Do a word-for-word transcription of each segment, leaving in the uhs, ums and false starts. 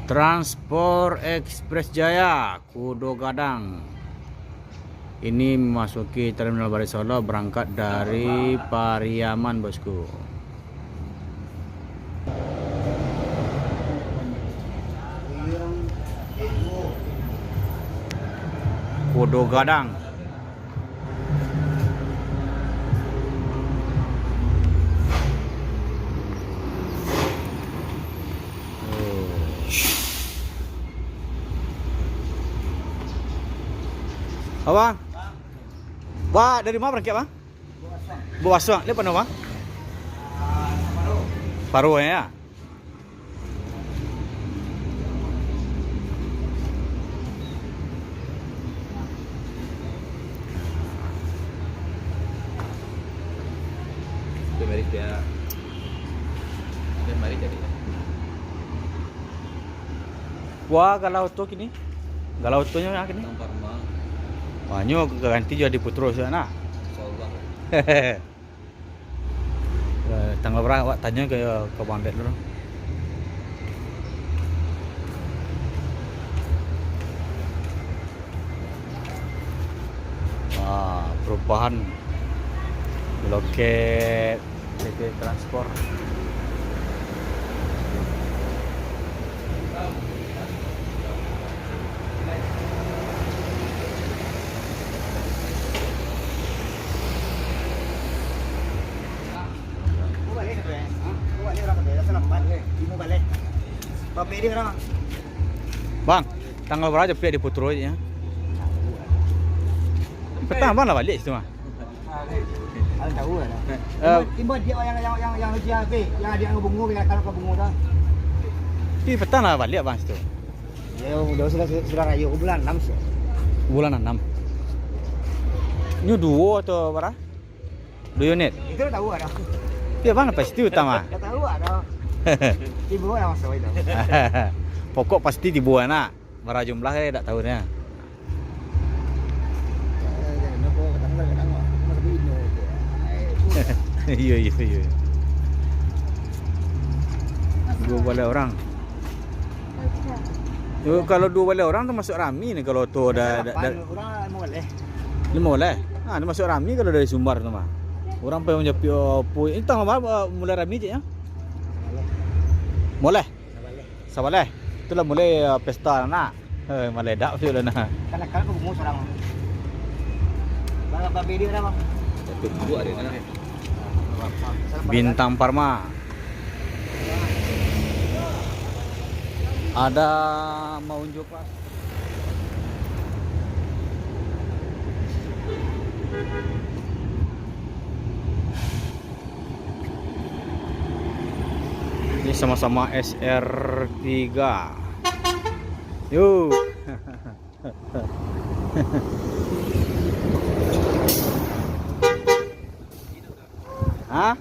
Transport Express Jaya, Kudo Gadang. Ini memasuki Terminal Baris Solo, berangkat dari Pariaman, bosku. Kudo Gadang. Abang, Wak, dari ma barangkek, Bang? Bukasuang. Liek pano, Bang? Paro, ya. Itu mari dia. Dia mari jadi. Wah, galau oto kini. Galau otonyo kini. Yang Parma. Wah, nyo ganti jo Adi Putro sudah nah. Insyaallah. Eh, tanggal bara awak tanyo ka, ka Bang Dek dulu. Wah, perubahan loket P T Transport. Bang, tanggal bara Adi Putro ya? Petang Bang lah baliak situ mah. Abang tahu lah. Eh. Timbul dia yang, yang, yang, yang ujian habis, yang adik yang bungo, yang akan ke bungo tu. Tapi petang lah baliak Bang situ. Ya, udah sudah, sudah rayo, bulan enam sih. Bulan enam. Nyo duo atau bara? Duo unit? Itu dah tahu dah. Ya, Bang, pasti utama. Dah tahu dah. Tibo lah masa itu. Pokok pasti tibo, nak. Bara jumlah, eh, dak tahu nya. Iyo, iyo, iyo. Duo baleh urang. Yo, kalau duo baleh urang tu masuak rami ni, kalau tu dah, dah, dah. Limo baleh. Limo baleh? Ha, tu masuak rami kalau dari Sumbar tu mah. Urang pai manjapuik, oh, apo. Ini tanggal bara, eh, mulai rami cek, ya? Mulai. Sabaleh. Itulah mulai, ah, pesta nak. Eh, maledak tu lah nah. Kan, kan aku bungo surang. Bang, apa beda dah, Bang? Satu dua dia nah. Bintang Parma. Ada mau unjuk pas. Ini sama-sama S R tiga. Yuk. Hah?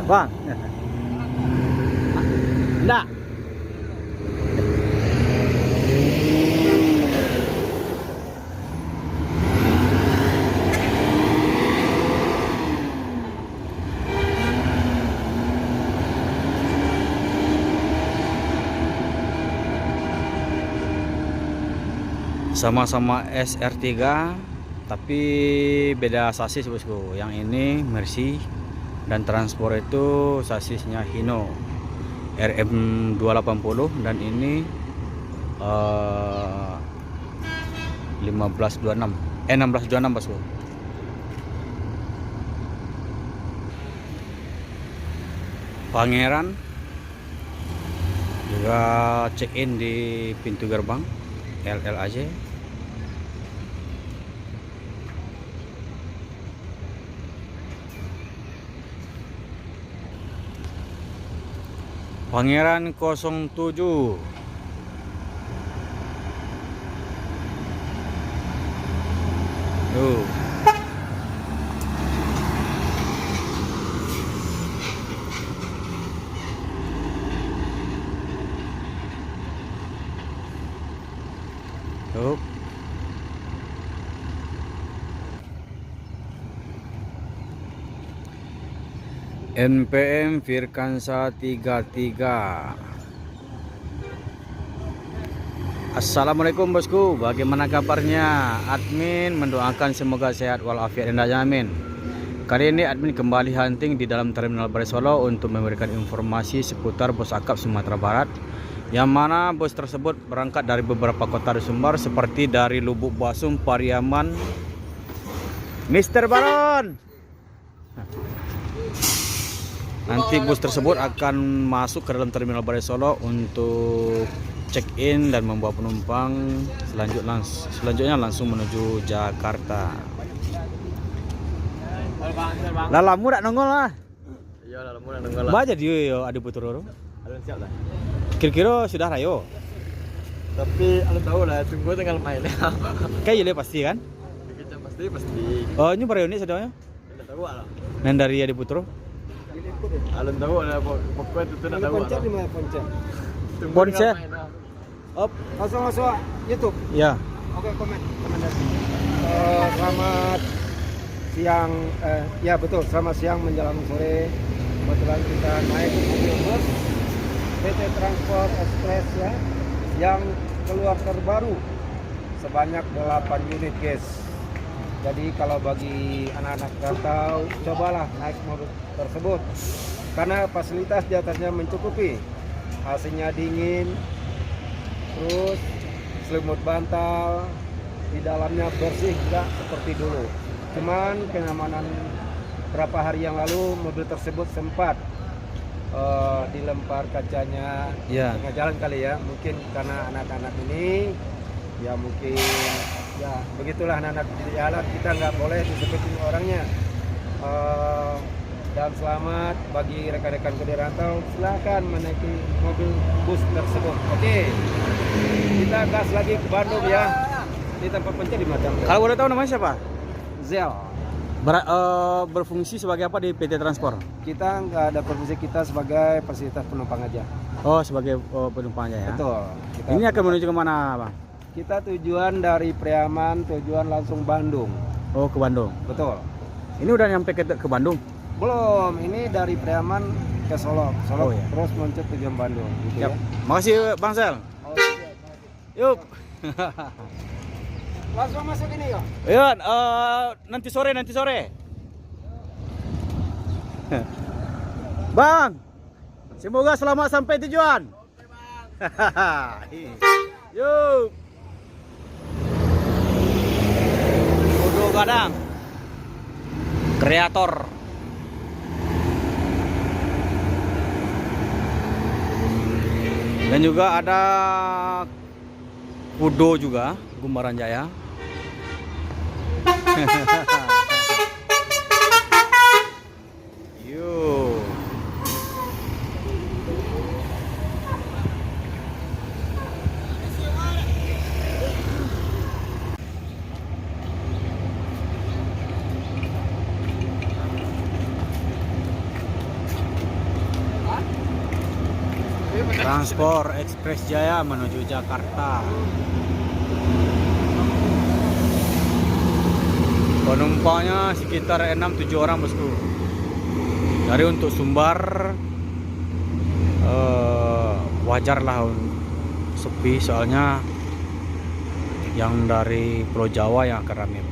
Bang. Ndak. Sama-sama S R tiga, tapi beda sasis, bosku. Yang ini Mercy dan Transport itu sasisnya Hino R M dua lapan puluh, dan ini, eh, lima belas dua enam, eh, enam belas dua enam, bosku. Pangeran juga check in di pintu gerbang L L A J. Pangeran kosong tujuh. Tuh. N P M Firkansa tiga tiga. Assalamualaikum bosku, bagaimana kabarnya? Admin mendoakan semoga sehat walafiat hendaknya, amin. Kali ini admin kembali hunting di dalam Terminal Balai Solok untuk memberikan informasi seputar bos akap Sumatera Barat, yang mana bos tersebut berangkat dari beberapa kota di Sumbar seperti dari Lubuk Basung, Pariaman. Mister Baron. Nanti bus tersebut akan masuk ke dalam Terminal Balai Solok untuk check in dan membawa penumpang selanjut langs-, selanjutnya langsung menuju Jakarta. Lah lamo dak nongol lah. Iyo, lah lamo dak nongol lah. Ba jadi yo Adi Putra tu. Alun siap lah. Kiro-kiro sudah rayo. Tapi alun tahu lah, tunggu tanggal main. Kan iyo pasti kan? Pasti, pasti. Oh, ini bara unit sadonyo? Indak tahu lah. Nan dari Adi Putra? Alun tahu lah, pok-, pokoknya itu tu nak tahu lah. Pontian di mana, Pontian? Tunggu Pontian. Tanggal main lah. Op. Langsung masuk YouTube. Ya. Oke, komen, komen dari sini. Eh, selamat siang, eh, ya betul, selamat siang menjelang sore. Kebetulan kita naik mobil bus P T Transport Express ya, yang keluar terbaru sebanyak delapan unit, guys. Jadi kalau bagi anak-anak rantau, cobalah naik mobil tersebut, karena fasilitas di atasnya mencukupi, A C-nya dingin, terus selimut bantal, di dalamnya bersih juga seperti dulu. Cuman kenyamanan, berapa hari yang lalu mobil tersebut sempat, eh, dilempar kacanya. Ya. Tengah jalan kali ya, mungkin karena anak-anak ini, ya mungkin, ya begitulah anak-anak di jalan, kita nggak boleh disebutin orangnya. Eh, dan selamat bagi rekan-rekanku di rantau, silakan menaiki mobil bus tersebut. Oke, kita gas lagi ke Bandung ya. Ini tempat Pontian di mana? Kalau boleh tahu namanya siapa? Zel. Ber-, eh, berfungsi sebagai apa di P T Transport? Kita nggak ada profesi, kita sebagai fasilitas penumpang aja. Oh, sebagai, eh, penumpang aja ya? Betul. Kita Ini akan menuju ke mana, Bang? Kita tujuan dari Pariaman, tujuan langsung Bandung. Oh, ke Bandung. Betul. Ini udah nyampe ke, ke Bandung? Belum, ini dari Pariaman ke Solok, Solok Oh, iya. terus meluncur tujuan Bandung, gitu Siap. ya. Makasih, Bang Sel. Oh, siap, makasih. Yup. Langsung masuk ini ya. Iya, eh, nanti sore, nanti sore. Bang, semoga selamat sampai tujuan. Yo. Kudo Gadang. Kreator. Dan juga ada kudo juga, Gumbaran Jaya. Yo. Transport Express Jaya menuju Jakarta. Penumpangnya sekitar enam tujuh orang, bosku. Jadi untuk Sumbar, eh, wajarlah un-, sepi, soalnya yang dari Pulau Jawa yang akan ramai.